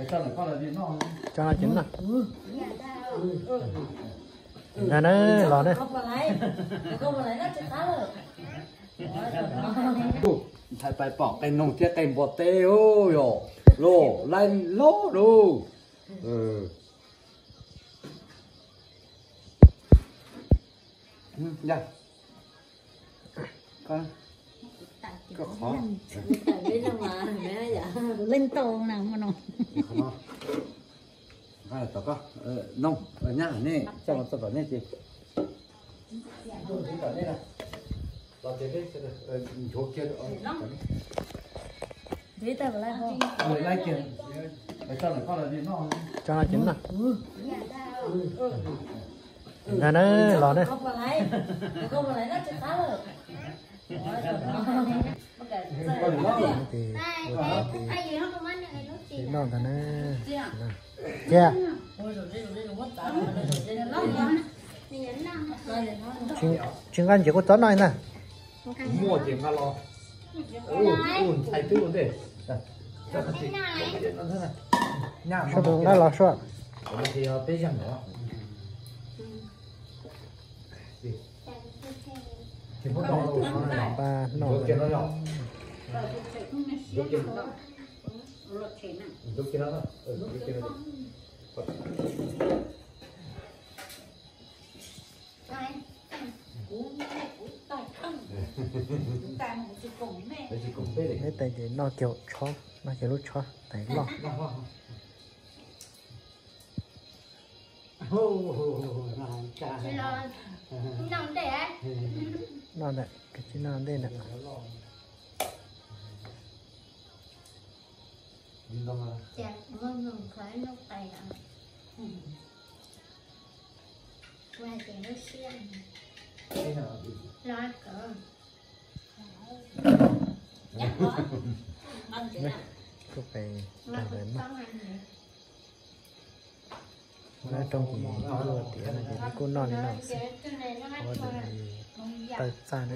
Tso no ces no. Ntag na, los na. Ntxhais pais pom qe noog thiab qe npua teb yom, los laib loj lawm. Leej tau na, no. Tom koj, noog, nyab nej coj los txog tom nej ces. Tso no ces no. Ntag na, los na. Ces ua tau ces noj ntag na. Cia. Tsis nqa ntses kuj txhob noj ntag. Muaj ces nqa los. Ntxhais twb ua ntej. Sua tus nqa los sua. Peb zeeg no. Npaj noj. Neb tais ces noj kiag tshob, noj kiag lub tshob tais loj. Noj ntawm, kav tsij noj ntej ntawm. Kuj pais tag ntawd noj. Nyob rooj ces luaj tiav no ces nws kuj noj li no xwb. Ua tus taw txaj na.